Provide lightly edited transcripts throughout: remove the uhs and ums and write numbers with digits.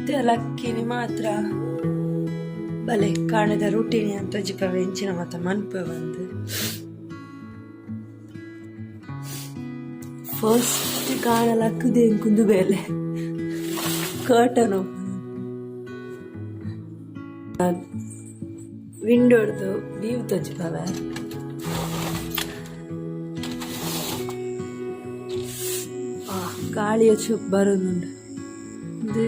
ಇತ್ತೆ ಲಕ್ಕಿನಿ ಮಾತ್ರ. ಬಲೆ ಕಾಣದ ರೂಟೀನ್ ಅಂತ ತೋಜಿಪವೆ ಎಂಚಿನ ಮಾತ ಮನ್ಪೆ ಬಂದು. ಫಸ್ಟ್ ಕಾಣ ಲಕ್ಕುದೆ ಎಂಕುಂದು ಬೇಲೆ ಕರ್ಟನ್ ಓಪನ್ ವಿಂಡೋಡ್ದು ವ್ಯೂ ತೋಜಿಪವೆ. ಗಾಳಿಯ ಚೂಪ್ ಬರೋದುಂಡು. ಇದು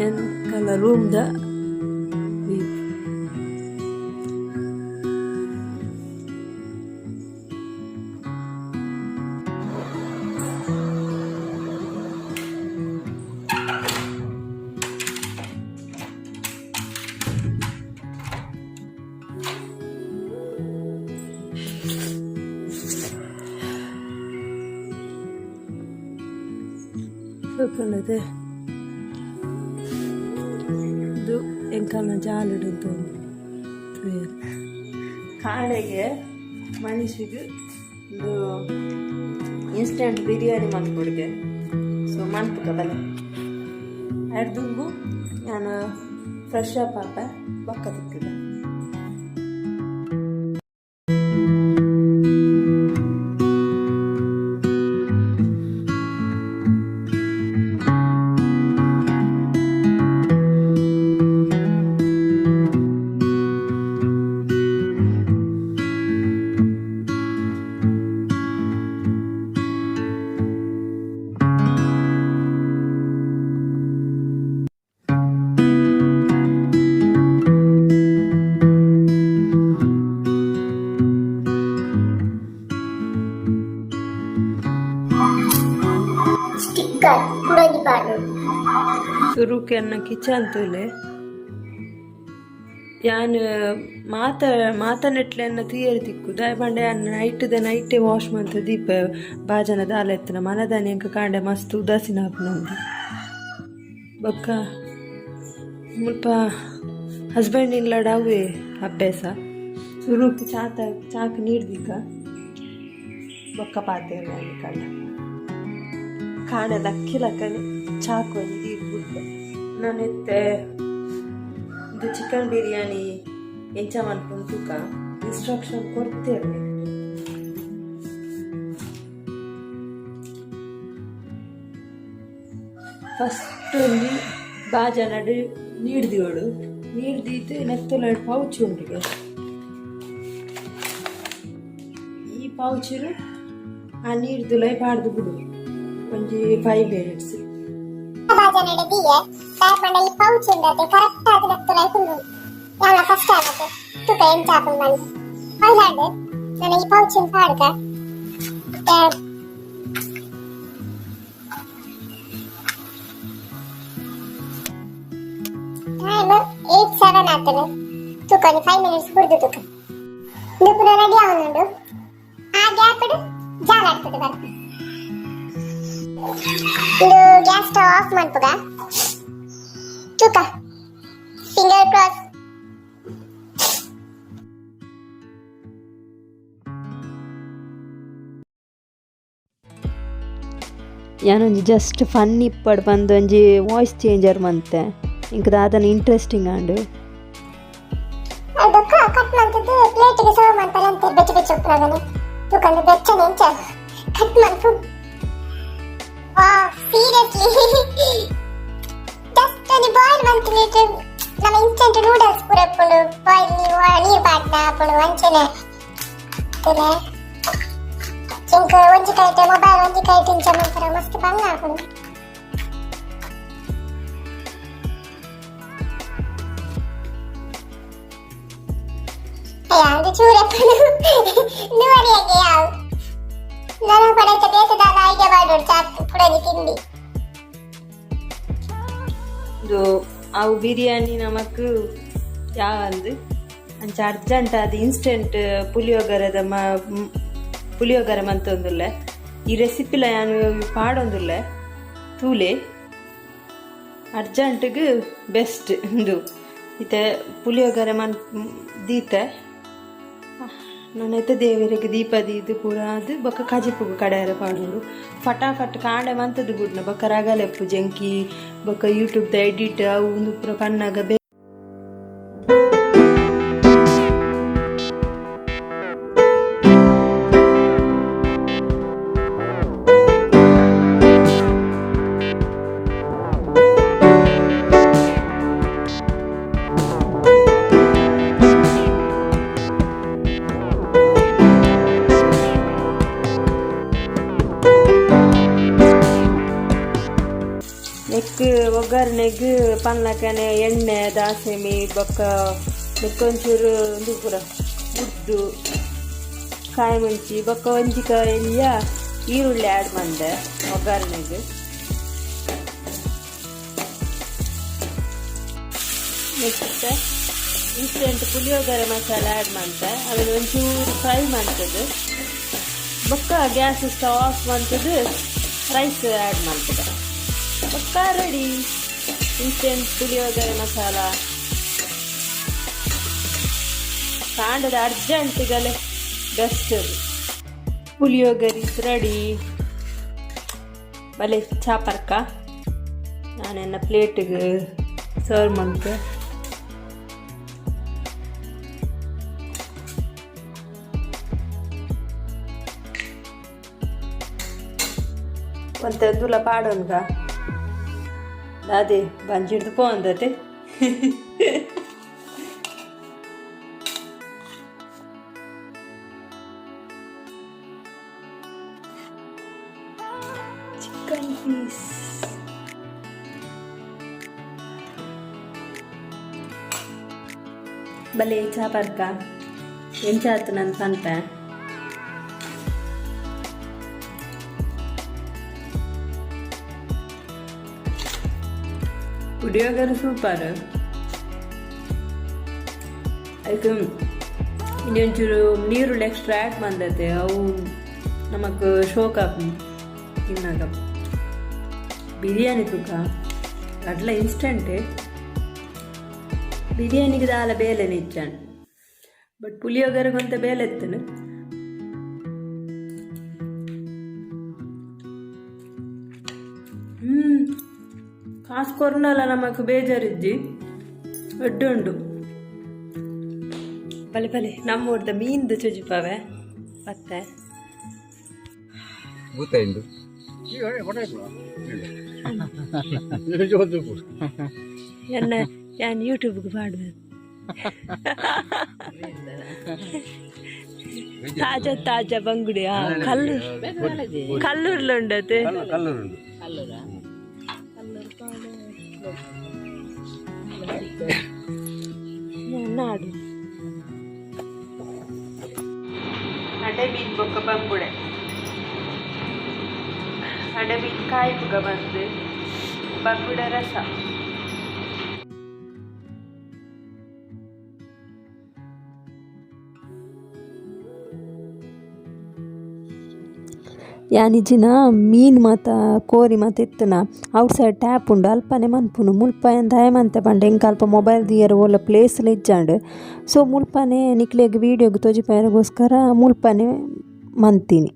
ಎಂಕಲ್ನ ರೂಮ್ ದ ವ್ಯೂ. ತೂಪುಂಡತೆ ಇದು ಎಂಕಲ್ನ ಜಾಲಿಡ್ ಉಂತೊಂದು ತೂಯೆರೆ. ಕಾಂಡೆಗೆ ಮನುಷ್ಯಗ್ ಉಂದು ಇನ್ಸ್ಟೆಂಟ್ ಬಿರಿಯಾನಿ ಮಲ್ಪೊಡುಗೆ. ಸೊ ಮನ್ಪುಗ ಬಲೆ. ಅಯ್ಡ್ ದುಂಬು ಯಾನ್ ಫ್ರೆಶ್ ಅಪ್ ಆಪೆ, ಬೊಕ್ಕ ತಿಕ್ಕುಗ. ಸ್ಟಿಕ್ಕರ್ ಕುಡೊಂಜಿ ಪಾಡೊಡು. ಸುರುಕು ಎನ್ನ ಕಿಚನ್ ತೂಲೆ. ಯಾನ್ ಮಾತ ಮಾತ ನೆಟ್ಲೆನ್ನ ತೂಯೆರೆ ತಿಕ್ಕು. ದಾಯೆ ಪಂಡ ಯಾನ್ ನೈಟ್ ದ ನೈಟೇ ವಾಶ್ ಮಂತ್ ದೀಪೆ ಬಾಜನ ದಾಲ ಇತ್ತಿನ ಮನದಾನಿ ಎಂಕ್ ಕಾಂಡೆ ಮಸ್ತ್ ಉದಾಸೀನ ಆಪುನಂದು. ಬೊಕ್ಕ ಮುಲ್ಪ ಹಸ್ಬೆಂಡ್ ಇಲ್ಲಡ್ ಅವ್ವೆ ಅಭ್ಯಾಸ. ಸುರುಕು ಚಾತ ಚಾಕ್ ನೀರ್ ದೀಕ, ಬೊಕ್ಕ ಪಾತೆರ್ವೆ ಯಾನ್. ಕಾಂಡೆ ಲಕ್ಕಿ ಲಕ್ಕನೆ ಚಾಕ್ ಒಂಜಿ ದೀದ್ ಬುಡ್ಪೆ. ನನ ಇತ್ತೆ ಇದು ಚಿಕನ್ ಬಿರಿಯಾನಿ ಎಂಚ ಮನ್ಪುನು ತೂಕ. ಇನ್ಸ್ಟ್ರಕ್ಷನ್ ಕೊರ್ತೆರ್. ಫಸ್ಟ್ ಒಂಜಿ ಬಾಜನಡ್ ನೀರ್ ದೀವೊಡು. ನೀರ್ ದೀದ್ ನೆತ್ತೊಲ ಪೌಚ್ ಉಂಡುಗೆ. ಈ ಪೌಚ್ ಆ ನೀರ್ ದುಲೈ ಪಾಡ್ದ್ ಬುಡು ಒಂಜಿ 5 ಮಿನಿಟ್ಸ್. ಬಾಜನಡೆ ದೀಯೆ. ದಾಯೆ ಪಂಡ ಈ ಪೌಚ್ ಉಂಡತೆ, ಕರೆಕ್ಟ್ ಆದ್ ನೆತ್ತುಲೈ ಕುಲ್ಲುಂಡು. ಯಾನ್ಲ ಫಸ್ಟ್ ಆವತೆ, ತೂಕ ಎಂಚ ಆಪುಂಡು ಪಂದ್. ಐಲಾಂಡ್ ನನ ಈ ಪೌಚ್ ನ್ ಪಾಡ್ಗ. ಇತ್ತೆ ಟೈಮ್ 8:07 ಆತುಂಡು. ತೂಕ, ಒಂಜಿ 5 ಮಿನಿಟ್ಸ್ ಬುಡ್ದು ತೂಕ. ಉಂದು ಪೂರ ರೆಡಿ ಆವೊಂದುಂಡು. ಆ ಗ್ಯಾಪ್ ಡ್ ಜಾಲ್ ಅಡ್ತುದು ಬರ್ಪ. ಉಂದು ಗ್ಯಾಸ್ ಸ್ಟವ್ ಆಫ್ ಮನ್ಪುಗ. ತೂಕ, ಫಿಂಗರ್ ಕ್ರಾಸ್. ಯಾನೊಂಜಿ ಜಸ್ಟ್ ಫನ್ ಇಪ್ಪಡ್ ಪಂದ್ ಒಂಜಿ ವಾಯ್ಸ್ ಚೇಂಜರ್ ಮಂತೆ. ಎಂಕ್ ದಾದನ ಇಂಟ್ರೆಸ್ಟಿಂಗ್ ಆಂಡ್. ಬೊಕ್ಕ ಕಟ್ ಮಂತುದು ಪ್ಲೇಟ್ ಗೆ ಸರ್ವ್ ಮನ್ಪರೆ ಅಂತೆ. ಬೆಚ್ಚ ಬೆಚ್ಚ ಉಪ್ಪುನಗನೆ ತೂಕ, ಅಂದ್ ಬೆಚ್ಚನೆ ಎಂಚ ಕಟ್ ಮನ್ಪು. ವಾವ್, ಸೀರಿಯಸ್ಲಿ, ಜಸ್ಟ್ ಒಂಜಿ ಬಾಯ್ಲ್ ಮಂತಿನಿಟ್ ನಮ್ಮ ಇನ್ಸ್ಟೆಂಟ್ ನೂಡಲ್ಸ್ ಪೂರ ಉಪ್ಪುಂಡು, ಬಾಯ್ಲ್ ನೀರ್ ಪಾಡ್ನ ಆಪುಂಡು ಅಂಚನೆ. ತೂಲೆ, ಎಂಕ್ ಒಂಜಿ ಕೈಟ್ ಮೊಬೈಲ್, ಒಂಜಿ ಕೈಟ್ ಇಂಚ ಮನ್ಪರೆ ಮಸ್ತ್ ಬಂಗ ಆಪುಂಡು. ಅಯ್ಯ, ಅದು ಚೂರಪ್ಪುಂಡು ನೂವರಿಯಾಗೆ ಯಾವು. ನನ ಪಡೆತ ಬೇತೆ ದಾದ ಐಡಿಯಾ ಮಾಡೋಡು. ಚಾಕ್ ಕುಡೊಂಜಿ ತಿಂಡಿ. ಉಂದು ಅವು ಬಿರಿಯಾನಿ ನಮಕ್ ಯಾವಂದ್. ಅಂಚ ಅರ್ಜೆಂಟ್ ಆದ್ ಇನ್ಸ್ಟೆಂಟ್ ಪುಳಿಯೋಗರೆದ ಮ ಪುಳಿಯೋಗರೆ ಮಂತೊಂದುಲ್ಲೆ. ಈ ರೆಸಿಪಿಲ ಯಾನ್ ಪಾಡೊಂದುಲ್ಲೆ, ತೂಲೆ. ಅರ್ಜೆಂಟ್ಗ್ ಬೆಸ್ಟ್ ಉಂದು. ಇತ್ತೆ ಪುಳಿಯೋಗರೆ ಮನ್ ದೀತೆ. ನನ್ನೈತೆ ದೇವರಿಗೆ ದೀಪ ದೀದು ಪೂರ ಅದು ಬೊಕ್ಕ ಕಜಿಪುಗು ಕಡೆಯರ ಪಾಡುಂಡು. ಫಟಾಫಟ್ ಕಾಂಡೆ ಮಂತದ್ದು ಬುಡ್ನ ಬೊಕ್ಕ ರಗಲೆಪ್ಪು ಜಂಕಿ ಬೊಕ್ಕ ಯೂಟ್ಯೂಬ್ದ ಎಡಿಟ್ ಅವು ಉಂದು ಪೂರ ಪನ್ನಾಗ ನೆಕ್ ಒಗ್ಗರಣೆಗ್ ಪನ್ಲಕನೆ ಎಣ್ಣೆ ದಾಸೆಮಿ ಬೊಕ್ಕ ನೆಕ್ಕ್ ಒಂಚೂರು ಉಂದು ಪೂರ ಉದ್ದು ಕಾಯಿ ಮುಂಚಿ ಬೊಕ್ಕ ಒಂಜಿ ಎಲ್ಯ ಈರುಳ್ಳಿ ಆ್ಯಡ್ ಮಂದೆ ಒಗ್ಗರಣೆಗ್. ನೆಕ್ಸ್ಟ್ ಇನ್ಸ್ಟೆಂಟ್ ಪುಳಿಯೋಗರೆ ಮಸಾಲೆ ಆ್ಯಡ್ ಮಂತೆ, ಅವೆನ್ ಒಂಚೂರು ಫ್ರೈ ಮಂತುದು ಬೊಕ್ಕ ಗ್ಯಾಸ್ ಸ್ಟವ್ ಆಫ್ ಮಂತುದು ರೈಸ್ ಆ್ಯಡ್ ಮಲ್ಪುಗ. ಬೊಕ್ಕ ರೆಡಿ ಇನ್ಸ್ಟೆಂಟ್ ಪುಳಿಯೋಗರೆ ಮಸಾಲ. ಕಾಂಡದ ಅರ್ಜೆಂಟಿಗಲೆ ಬೆಸ್ಟ್ ಪುಳಿಯೋಗರೆ is ready. ಬಲೆ ಚಾಪರ್ಕ ನಾನೆನ್ನ ಪ್ಲೇಟಿಗೆ ಸರ್ವ್ ಮಂತೆ. ಒಂತೆ ದುಲ ಪಾಡೊನ್ಗ ದಾದೆ ಬಂಜಿಡ್ದು ಪೋಂದತೆ. ಚಿಕನ್ ಪೀಸ್ ಬಲೆ ಚಾಪರ್ಕ ಎಂಚಾತು ನನ್ ಪನ್ಪೆ. ಪುಳಿಯೋಗರೆ ಸೂಪರ್. ಐಕ್ ಒಂಚೂರು ನೀರುಳ್ಳಿ ಎಕ್ಸ್ಟ್ರಾ ಆ್ಯಡ್ ಮಂದತೆ, ಅವು ನಮಕ್ ಶೋಕ್ ಆಪುಂಡು ತಿನ್ನಾಗ. ಬಿರಿಯಾನಿ ತೂಕ ಅಡ್ಲ ಇನ್ಸ್ಟೆಂಟೇ. ಬಿರಿಯಾನಿಗೆ ದಾಲ ಬೇಲೆನೆ ಇಜ್ಜಾಂಡ್, ಬಟ್ ಪುಳಿಯೋಗರೆಗ್ ಒಂತೆ ಬೇಲೆ ಇತ್ತುಂಡು. ಕಾಸು ಕೊರ್ನಲ ನಮಕ್ ಬೇಜಾರಿಜ್ಜಿ, ಎಡ್ಡೆ ಉಂಡು. ಬಲೆ ಬಲೆ ನಮ್ಮೂರ್ದ ಮೀನ್ದು ಚುಜಿಪವೆ ಪತ್ತೆ. ಗೊತ್ತಾಯ್ತು. ಎನ್ನ ಯಾನ್ ಯೂಟ್ಯೂಬ್ಗೆ ಪಾಡುವೆ. ತಾಜಾ ತಾಜಾ ಬಂಗುಡೆ. ಕಲ್ಲೂರು ಕಲ್ಲೂರ್ಲ ಉಂಡತೆ. ಕಲ್ಲೂರುಂಡು. ನಾಡು ಅಡೆ ಮೀನ್ ಬೊಕ್ಕ ಬಂಗುಡೆ ಅಡೆ ಮೀನ್ ಕಾಯ್ಪುಗ ಬಂದು ಬಂಗುಡೆ ರಸ. ಯಾನಿಜಿನ ಮೀನ್ ಮಾತ ಕೋರಿ ಮಾತ ಇತ್ತುನ ಔಟ್ ಸೈಡ್ ಟ್ಯಾಪ್ ಉಂಡು, ಅಲ್ಪನೆ ಮನ್ಪುನು. ಮುಲ್ಪ ದಾಯೆ ಮಂತೆ ಪಂಡ ಎಂಕ್ ಅಲ್ಪ ಮೊಬೈಲ್ ದೀಯರೆ ಓಲ ಪ್ಲೇಸ್ಲ ಇಜ್ಜಾಂಡ್. ಸೊ ಮುಲ್ಪನೆ ನಿಕ್ಲೆಗ್ ವೀಡಿಯೋಗ್ ತೋಜಿಪಾಯೆರೆಗೋಸ್ಕರ ಮುಲ್ಪನೆ ಮಂತಿನಿ.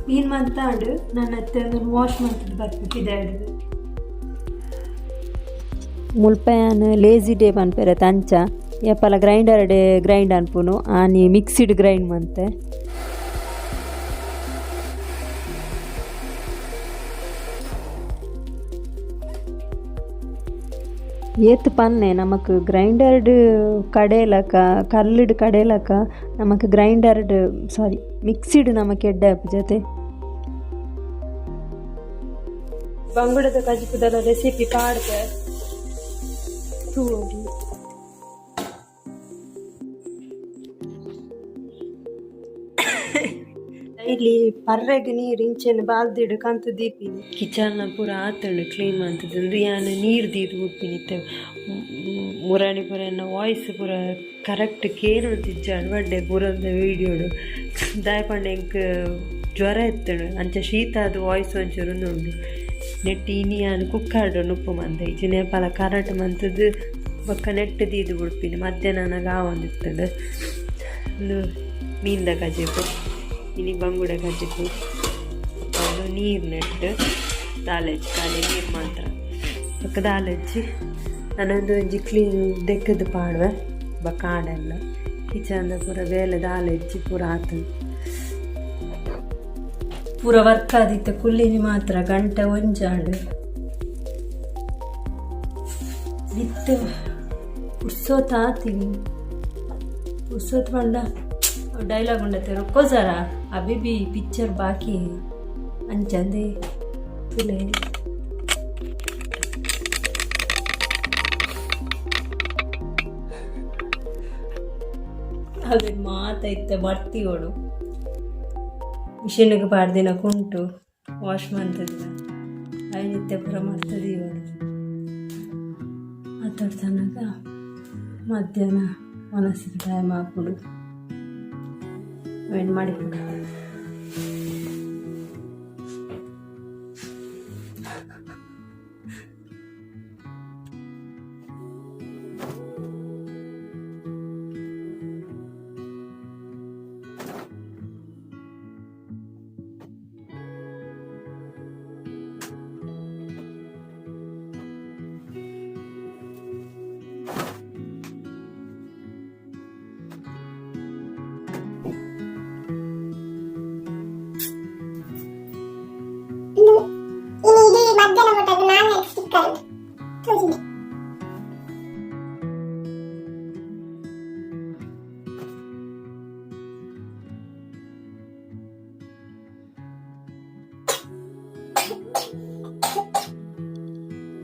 ಮೀನ್ ಮಂತಾಂಡು ನನ್ನ ಅತ್ತೆ ವಾಶ್ ಮಂತದ್ದು ಬರ್ಬೇಕು ಇದೆ. ಮುಲ್ಪಯಾನ್ ಲೇಜಿ ಡೇ ಪನ್ಪೆರೆ ತಂಚ ಏಪಲ ಗ್ರೈಂಡರ್ ಡೇ ಗ್ರೈಂಡ್ ಅನ್ಪುನು ಆನಿ ಮಿಕ್ಸಿಡ್ ಗ್ರೈಂಡ್ ಮಂತೆ. ಏತ್ ಪನ್ನೆ ನಮಕ್ ಗ್ರೈಂಡರ್ಡ್ ಕಡೆಲಕ ಕಲ್ಲುಡ್ ಕಡೆಲಕ ನಮಕ್ ಗ್ರೈಂಡರ್ಡ್ ಸಾರಿ ಮಿಕ್ಸಿಡ್ ನಮಕ್ ಎಡ್ಡೆ ಆಪುಜತೆ. ಬಂಗುಡದ ಕಜಿಪುದಲ ರೆಸಿಪಿ ಪಾಡ್ದೆ ತೂವೊಲಿ. ಡೈಲಿ ಪರ್ರೆಗ್ ನೀರು ಇಂಚೆನೆ ಬಾಲ್ದಿಡ್ ಕಂತು ದೀಪಿನಿ. ಕಿಚನ್ ಪೂರ ಆತುಂಡು ಕ್ಲೀನ್ ಮಂತುದು. ಯಾನ್ ನೀರು ದೀದ್ ಬುಡ್ಪಿನಿ ಇತ್ತೆ. ಮುರಾನಿ ಪೂರ ಎನ್ನ ವಾಯ್ಸ್ ಪೂರ ಕರೆಕ್ಟ್ ಕೇನೊಂದಿಜ್ಜಾಂಡ್ ಬಡ್ಡೆ ಪೂರಂದ ವೀಡಿಯೋಡು. ದಾಯೆ ಪಂಡ ಎಂಕ್ ಜ್ವರ ಇತ್ತುಂಡು, ಅಂಚ ಶೀತ ಆದ್ ವಾಯ್ಸ್ ಒಂಚೂರು ಉಂಡು. ನೆಟ್ಟ್ ಇನಿ ಯಾನ್ ಕುಕ್ಕರ್ಡ್ ನುಪ್ಪು ಮಂತೆ. ಇಜ್ಜಿಂಡ ಏಪಲ ಕರಟ್ ಮಂತುದು ಬೊಕ್ಕ ನೆಟ್ಟ್ ದೀದ್ ಬುಡ್ಪಿನಿ. ಮಧ್ಯಾಹ್ನ ಆನಗ ಆವೊಂದಿತ್ತುಂಡು. ಉಂದು ಮೀನ್ದ ಕಜಿಪು, ಇನಿ ಬಂಗುಡೆ ಕಜಿಪು. ಅದು ನೀರು ನೆಟ್ಟು ದಾಲೆಜ್ಜಿ, ಖಾಲಿ ನೀರು ಮಾತ್ರ, ಬೊಕ್ಕ ದಾಲೆಜ್ಜಿ. ನಾನೊಂದು ಒಂಜಿ ಕ್ಲೀನ್ ದೆಕ್ಕದು ಪಾಡುವೆ. ಬೊಕ್ಕ ಆಡೆಲ್ಲ ಕಿಚನ್ದ ಪೂರ ಬೇಲೆ ದಾಲೆಜ್ಜಿ, ಪೂರ ಆತುಂಡು. ಪೂರ ವರ್ಕ್ ಆದಿತ್ತೆ ಕುಲ್ಲಿನಿ ಮಾತ್ರ. ಗಂಟೆ ಒಂಜಾಂಡು. ಇತ್ತೆ ಪುರ್ಸೋತ್ ಆತೀನಿ. ಪುರ್ಸೋತ್ ಪಂಡ ಡೈಲಾಗ್ ಉಂಡತೆ, "ರುಕೋ ಜರಾ, ಅಭಿ ಬಿ ಪಿಕ್ಚರ್ ಬಾಕಿ ಹೈ" ಅಂಚಂದೆ ತುಲೆ. ಅವೆನ್ ಮಾತ ಇತ್ತೆ ಮರ್ತಿಯೋಡು. ಮಿಷಿನ್ಗೆ ಪಾಡ್ದಿನ ಕುಂಟು ವಾಶ್ ಮಂತುದಿನ ಐನ್ ಇತ್ತೆ ಪೂರ ಮರ್ತ್ ದೀವೊಡು. ಆತೊಡ್ ತನಕ ಮಧ್ಯಾಹ್ನ ವನಸ್ದ ಟೈಮ್ ಆಪುಂಡು. ಅವೆನ್ ಮಡಿಪುಡು. ಇನ್ನು ಇನ್ನು ಇಡೀ ಮಧ್ಯಾಹ್ನ ಮುಟ್ಟ ನಾನ್ ಸ್ಟಿಕ್ಕರ್ ತೋಜಿದೆ.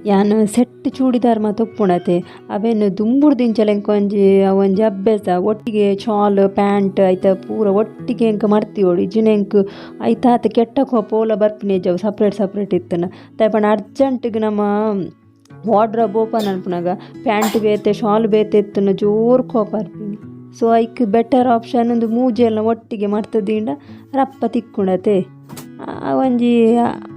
ಯಾನ್ ಸೆಟ್ ಚೂಡಿದಾರ್ ಮಾತ ಉಪ್ಪುಂಡತೆ. ಅವೆನ್ ದುಂಬುಡ್ದಿಂಚಲ ಎಂಕ್ ಒಂಜಿ ಅವೊಂಜಿ ಅಭ್ಯಾಸ. ಒಟ್ಟಿಗೆ ಶಾಲ್ ಪ್ಯಾಂಟ್ ಐತ ಪೂರ ಒಟ್ಟಿಗೆ ಎಂಕ್ ಮಡ್ತಿಯೋಡು. ಇಜ್ಜಿಂಡ ಎಂಕ್ ಐತಾತ್ ಕೆಟ್ಟ ಕೋಪ ಓಲ ಬರ್ಪಿನಿ ಅವು ಸಪ್ರೇಟ್ ಸಪ್ರೇಟ್ ಇತ್ತುಂಡ. ದಾಯೆ ಪಂಡ ಅರ್ಜೆಂಟ್ಗ್ ನಮ ವಾರ್ಡ್ರೋಬ್ ಓಪನ್ ಮನ್ಪುನಗ ಪ್ಯಾಂಟ್ ಬೇತೆ ಶಾಲ್ ಬೇತೆ ಇತ್ತುಂಡ ಜೋರು ಕೋಪ ಬರ್ಪಿನಿ. ಸೊ ಐಕ್ ಬೆಟರ್ ಆಪ್ಷನ್ ಉಂದು ಮೂಜೆಲ್ನ ಒಟ್ಟಿಗೆ ಮಡ್ತ್ ದೀಂಡ ರಪ್ಪ ತಿಕ್ಕುಂಡತೆ. ಒಂಜಿ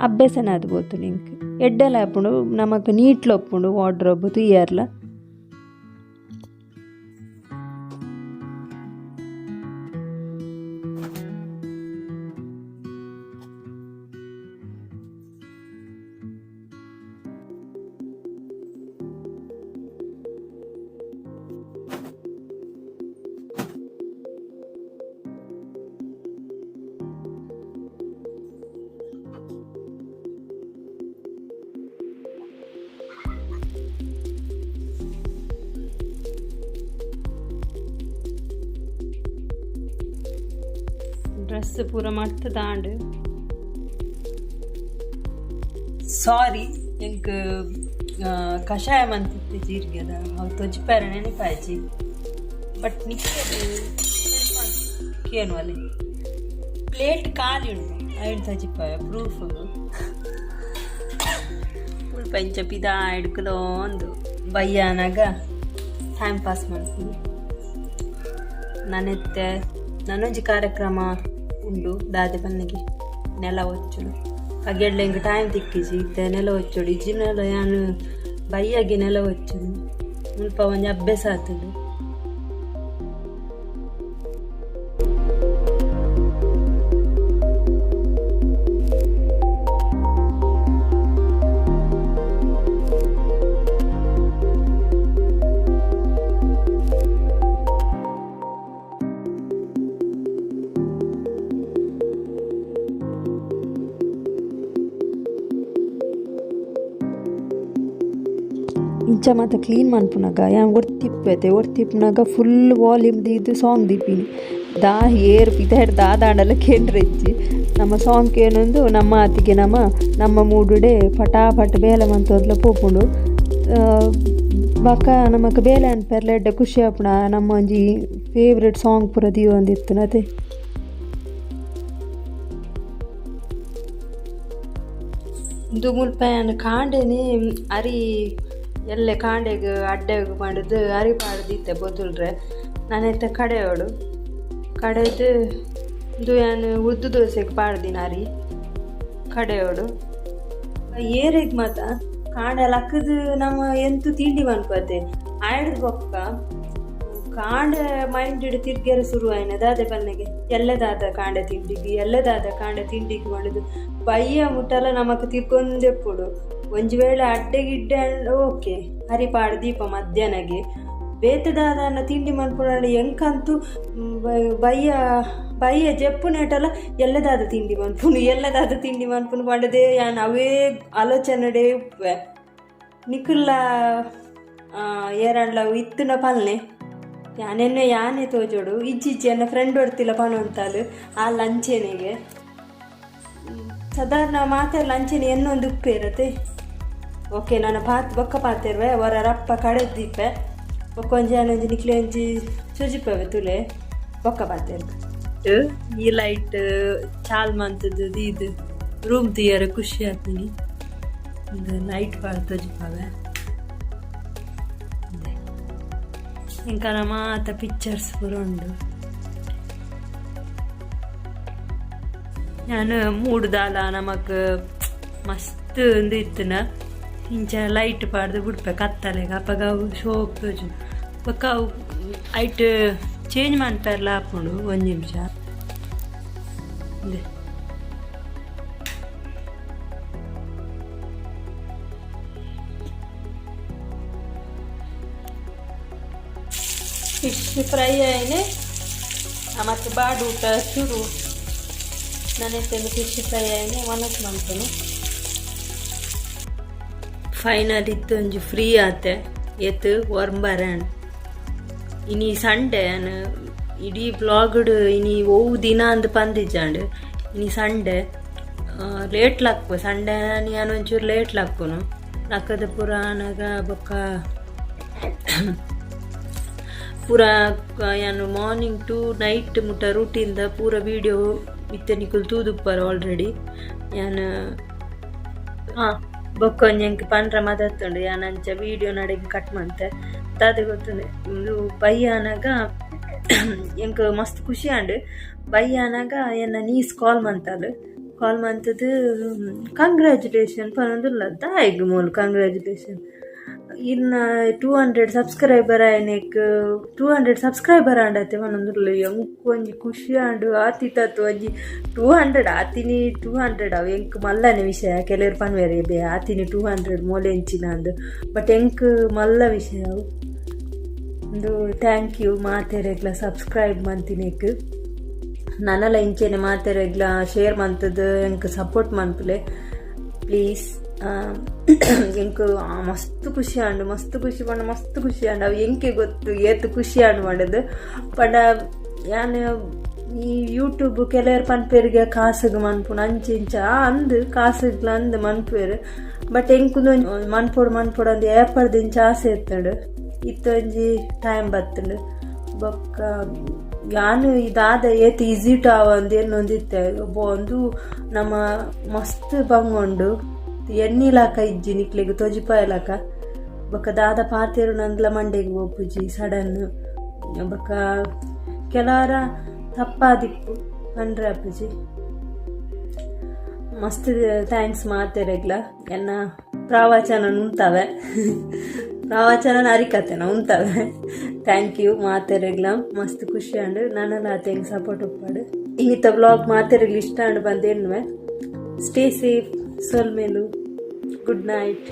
ಅಭ್ಯಾಸನ ಆದ್ ಪೋತುಂಡು ಎಂಕ್. ಎಡ್ಡೆಲ ಆಪುಂಡು, ನಮಕ್ ನೀಟ್ಲ ಉಪ್ಪುಂಡು ವಾರ್ಡ್ರೋಬ್ ತೂಯರ್ಲ. ಡ್ರೆಸ್ ಪೂರ ಮಡ್ತ್ ಸಾರಿ, ಎಂಕ್ ಕಷಾಯ ಮಂತಿತ್ತೆ ಜೀರಿಗೆದ. ಅವು ತೊಜಿಪಾರ ನೆನಪಾಯ್ಜಿ. ಬಟ್ ನಿಕ್ಕೆಗ್ ಕೇನು ಅಲ್ಲಿ ಪ್ಲೇಟ್ ಖಾಲಿ ಉಂಡು, ಐನ್ ತಜಿಪಾಯ ಪ್ರೂಫ್. ಮುಲ್ಪ ಇಂಚ ಪಿದಾಯ್ಡ್ ಕುಲೊಂದು ಬಯ್ಯಾನಗ ಟೈಮ್ ಪಾಸ್ ಮನ್ಪುನು. ನನೆತ್ತೆ ನನೊಂಜಿ ಕಾರ್ಯಕ್ರಮ ಉಂಡು. ದಾದೆ ಪನ್ನಗಿ ನೆಲ ಒಚ್ಚುನು. ಪಗೆಲ್ಡ್ ಎಂಕ್ ಟೈಮ್ ತಿಕ್ಕಿಜಿ. ಇತ್ತೆ ನೆಲ ಒಚ್ಚೊಡು. ಇಜ್ಜಿಂಡಲ ಯಾನ್ ಬಯ್ಯಗೆ ನೆಲ ಒಚ್ಚುನು. ಮುಲ್ಪ ಒಂಜಿ ಅಭ್ಯಾಸ ಆತುಂಡು. ಇಂಚ ಮಾತ ಕ್ಲೀನ್ ಮನ್ಪುನಗ ಯಾನ್ ಒರ್ತಿಪ್ಪೆತೆ ಒರ್ತಿಪ್ಪುನಗ ಫುಲ್ ವಾಲ್ಯೂಮ್ ದೀದ್ ಸಾಂಗ್ ದೀಪಿನಿ ದಾ ಏರ್ ಪಿದಾಯ್ಡ್ ದಾದಾಂಡಲ ಕೇಂಡ್ರೆಜ್ಜಿ ನಮ್ಮ ಸಾಂಗ್ ಕೇನೊಂದು ನಮ್ಮ ಆತಿಗೆ ನಮ್ಮ ನಮ್ಮ ಮೂಡುಡೆ ಪಟಾಪಟ್ ಬೇಲೆ ಮಂತೊಂದ್ಲ ಪೋಪುಂಡು. ಬೊಕ ನಮಕ್ ಬೇಲೆ ಅನ್ಪೆರ್ಲ ಎಡ್ಡೆ ಖುಷಿ ಆಪುಂಡು ನಮ್ಮ ಒಂಜಿ ಫೇವ್ರೇಟ್ ಸಾಂಗ್ ಪೂರ ದೀವೊಂದಿತ್ತುಂಡು ಅತೆ. ಉಂದು ಮುಲ್ಪ ಯಾನ್ ಕಾಂಡೆನೆ ಅರಿ ಎಲ್ಲೆ ಕಾಂಡೆಗ್ ಅಡ್ಡೆಗ್ ಪಂಡುದು ಅರಿ ಪಾಡ್ದಿತ್ತೆ ಬೊದುಲ್ರೆ ನಾನಿತ್ತೆ ಕಡೆಯೋಡು ಕಡೆದು ಉಂದು ಯಾನ್ ಉದ್ದು ದೋಸೆಗ್ ಪಾಡ್ದಿನ ಅರಿ ಕಡೆಯೋಡು. ಏರೆಗ್ ಮಾತ ಕಾಂಡೆ ಲಕ್ಕುದು ನಮ ಎಂತು ತಿಂಡಿ ಮನ್ಪತೆ ಆಯ್ಡ್ದ್ ಬೊಕ್ಕ ಕಾಂಡೆ ಮೈಂಡ್ ತಿರ್ಗೆರೆ ಶುರು ಆಯ್ನ ದಾದೆ ಪನ್ನೆಗೆ ಎಲ್ಲೆ ದಾದ ಕಾಂಡೆ ತಿಂಡಿಗ್ ಎಲ್ಲೆ ದಾದ ಕಾಂಡೆ ತಿಂಡಿಗ್ ಪಂಡುದು ಬಯ್ಯ ಮುಟ್ಟಲ ನಮಕ್ ತಿರ್ಗೊಂದೆಪ್ಪುಡು. ಒಂಜಿ ವೇಳೆ ಅಡ್ಡೆ ಗಿಡ್ಡೆ ಓಕೆ ಅರಿ ಪಾಡ್ ದೀಪ ಮಧ್ಯಾಹ್ನಗೆ ಬೇತೆ ದಾದಾನ ತಿಂಡಿ ಮನ್ಪುನಾಂಡ ಎಂಕಂತೂ ಬಯ್ಯ ಬಯ್ಯ ಜೆಪ್ಪುನೇಟಲ ಎಲ್ಲೆ ದಾದ ತಿಂಡಿ ಮನ್ಪುನು ಎಲ್ಲೆ ದಾದ ತಿಂಡಿ ಮನ್ಪುನು ಪಂಡದೆ ಯಾನ್ ಅವೇ ಆಲೋಚನೆಡೇ ಉಪ್ಪುವೆ. ನಿಕುಲ್ಲ ಏರಾಂಡ್ಲ ಇತ್ತುನ ಪಲ್ನೆ ಯಾನೆನ್ನೆ ಯಾನೆ ತೋಜೋಡು ಇಜ್ಜಿ ಇಜ್ಜಿ ಎನ್ನ ಫ್ರೆಂಡ್ ಒರ್ತಿಲ ಪನೊಂತಾಲ್ ಆ ಲಂಚೆನೆಗೆ ಸಾಧಾರಣ ಮಾತೆರ್ಲ ಅಂಚೆನೆ ಎನ್ನೊಂದು ಉಪ್ಪೇರತೆ. ಓಕೆ ನಾನು ಪಾತ್ ಬೊಕ್ಕ ಪಾತೆರ್ವೆ ಒರ ರಪ್ಪ ಕಡೆದ್ದೀಪೆ ಬೊಕ್ಕ ಒಂಜಿ ಯಾನೊಂಜಿ ನಿಕ್ಲೆ ಒಂಜಿ ಚೊಜಿಪವೆ ತುಲೆ ಬೊಕ್ಕ ಪಾತೆರ್ವೆ. ಈ ಲೈಟ್ ಚಾಲ್ ಮಂತದ್ದು ದೀದ್ ರೂಮ್ ತೂಯರೆ ಖುಷಿ ಆತೀನಿ. ಒಂದು ಲೈಟ್ ಪಾಡ್ ತೋಜಿಪಾವೆ ಎಂಕನ ಮಾತ ಪಿಕ್ಚರ್ಸ್ ಪೂರ ಉಂಡು. ಯಾನ್ ಮೂಡು ದಾಲ ನಮಕ್ ಮಸ್ತ್ ಉಂದು ಇತ್ತುನ ಇಂಚ ಲೈಟ್ ಪಾಡ್ದು ಬುಡ್ಪೆ ಕತ್ತಲೆಗ್ ಅಪಗ ಅವು ಶೋಕ್ ತೋಜುಂಡು. ಬೊಕ್ಕ ಅವು ಐಟ್ ಚೇಂಜ್ ಮನ್ಪೆರ್ಲ ಆಪುಂಡು ಒಂಜಿ ನಿಮಿಷ. ಫಿಶ್ ಫ್ರೈ ಆಯ್ನೆ ಮತ್ತು ಬಾಡೂಟ ಶುರು. ನಾನೆತ್ತೊಂದು ಫಿಶ್ ಫ್ರೈ ಆಯ್ನೆ ಒಣಸ್ ಮನ್ಪುನು. ಫೈನಲ್ ಇತ್ತೊಂಜಿ ಫ್ರೀ ಆತೆ ಏತ್ ಒರ್ಂಬಾರೆ ಇನಿ ಸಂಡೆ ಯಾನ್ ಇಡೀ ವ್ಲಾಗ್ಡ್ ಇನಿ ಒವು ದಿನ ಅಂದ್ ಪಂದಿಜ್ಜಾಂಡ್. ಇನಿ ಸಂಡೆ ಲೇಟ್ ಲಕ್ಕು ಸಂಡೆ ಯಾನ್ ಒಂಚೂರು ಲೇಟ್ ಲಕ್ಕುನು ಲಕ್ಕದ ಪೂರ ಆನಗ ಬೊಕ್ಕ ಪೂರ ಯಾನ್ ಮಾರ್ನಿಂಗ್ ಟು ನೈಟ್ ಮುಟ್ಟ ರೂಟೀನ್ದ ಪೂರ ವೀಡಿಯೋ ಇತ್ತೆ ನಿಕುಲು ತೂದುಪ್ಪರ್ ಆಲ್ರೆಡಿ. ಯಾನ್ ಬೊಕ್ಕ ಒಂಜಿ ಎಂಕ್ ಪನ್ರ ಮದತ್ತುಂಡು ಯಾನ್ ಅಂಚ ವೀಡಿಯೋ ನಡೆಗ್ ಕಟ್ ಮಂತೆ ದಾದ ಗೊತ್ತುಂಡು. ಉಂದು ಬಯ್ಯ ಆನಗ ಎಂಕ್ ಮಸ್ತ್ ಖುಷಿ ಆಂಡ್. ಬಯ್ಯ ಆನಗ ಎನ್ನ ನೀಸ್ ಕಾಲ್ ಮಂತಾಲ್ ಕಾಲ್ ಮಂತುದು ಕಂಗ್ರ್ಯಾಚುಲೇಷನ್ ಪನೊಂದುಲ್ಲ ದಾಯೆಗ್ ಮೋಲು ಕಂಗ್ರ್ಯಾಚುಲೇಷನ್ ಇನ್ನ 200 ಸಬ್ಸ್ಕ್ರೈಬರ್ ಆಯ್ನೆಕ್ 200 ಸಬ್ಸ್ಕ್ರೈಬರ್ ಆಂಡತೆ ಪನೊಂದುಲ್ಲ. ಎಂಕ್ ಒಂಜಿ ಖುಷಿ ಆಂಡ್ ಆತಿತ್ತತ್ ಒಂಜಿ 200 ಆತಿನಿ 200 ಅವು ಎಂಕ್ ಮಲ್ಲನೆ ವಿಷಯ. ಕೆಲವೆರ್ ಪನ್ವೆರ್ ಬೇ ಆತಿನಿ 200 ಮೋಲೆ ಎಂಚಿನ ಅಂದ್ ಬಟ್ ಎಂಕ್ ಮಲ್ಲ ವಿಷಯ ಅವು. ಉಂದು thank you ಮಾತೆರೆಗ್ಲ ಸಬ್ಸ್ಕ್ರೈಬ್ ಮಂತಿನೆಕ್. ನನಲ ಇಂಚೆನೆ ಮಾತೆರೆಗ್ಲ ಶೇರ್ ಮಂತುದು ಎಂಕ್ ಸಪೋರ್ಟ್ ಮನ್ಪುಲೆ ಪ್ಲೀಸ್. ಎಂಕ್ ಮಸ್ತ್ ಖುಷಿ ಆಂಡ್ ಮಸ್ತ್ ಖುಷಿ ಪಂಡ ಮಸ್ತ್ ಖುಷಿ ಆಂಡ್. ಅವು ಎಂಕೆ ಗೊತ್ತು ಏತ್ ಖುಷಿ ಆಂಡ್ ಪಂಡುದು. ಪಂಡ ಯಾನ್ ಈ ಯೂಟ್ಯೂಬ್ ಕೆಲವೆರ್ ಪನ್ಪೆರ್ಗೆ ಕಾಸುಗ್ ಮನ್ಪುನು ಅಂಚ ಇಂಚ ಅಂದ್ ಕಾಸುಗ್ಲ ಅಂದ್ ಮನ್ಪುವೆರ್. ಬಟ್ ಎಂಕ್ ಉಂದು ಮನ್ಪೊಡು ಮನ್ಪೊಡು ಅಂದ್ ಏಪರ್ದ್ ಇಂಚ ಆಸೆ ಇತ್ತುಂಡು. ಇತ್ತೊಂಜಿ ಟೈಮ್ ಬತ್ತುಂಡು. ಬೊಕ್ಕ ಯಾನ್ ದಾದ ಏತ್ ಈಸಿ ಆವಂದ್ ಎನ್ನೊಂದಿತ್ತೆ ಉಂದು ನಮ್ಮ ಮಸ್ತ್ ಬಂಗುಂಡು ಎನ್ನಿಲಾಕ ಇಜ್ಜಿ ನಿಕ್ಲೆಗ್ ತೊಜಿಪಾಯಲಾಕ. ಬೊಕ್ಕ ದಾದ ಪಾತೆರುನಂದ್ಲ ಮಂಡೆಗ್ ಪೋಪುಜಿ ಸಡನ್. ಬೊಕ್ಕ ಕೆಲವರ ತಪ್ಪಾದಿಪ್ಪು ಪನ್ರೆ ಆಪುಜಿ. ಮಸ್ತ್ thanks ಮಾತೆರೆಗ್ಲ. ಎನ್ನ ಪ್ರವಚನ ಉಂತವೆ ಪ್ರವಚನ ಅರಿಕತೆನ ಉಂತವೆ. Thank you ಮಾತೆರೆಗ್ಲ ಮಸ್ತ್ ಖುಷಿ ಆಂಡ್. ನನಲ ಎಂಕ್ ಸಪೋರ್ಟ್ ಉಪ್ಪಾಡು. ಇನ್ನಿತ ವ್ಲಾಗ್ ಮಾತೆರೆಗ್ಲ ಇಷ್ಟ ಆಂಡ್ ಬಂದ್ ಎನ್ನುವೆ. ಸ್ಟೇ ಸೇಫ್ ಸೊಲ್ಮೆಲು. Good night.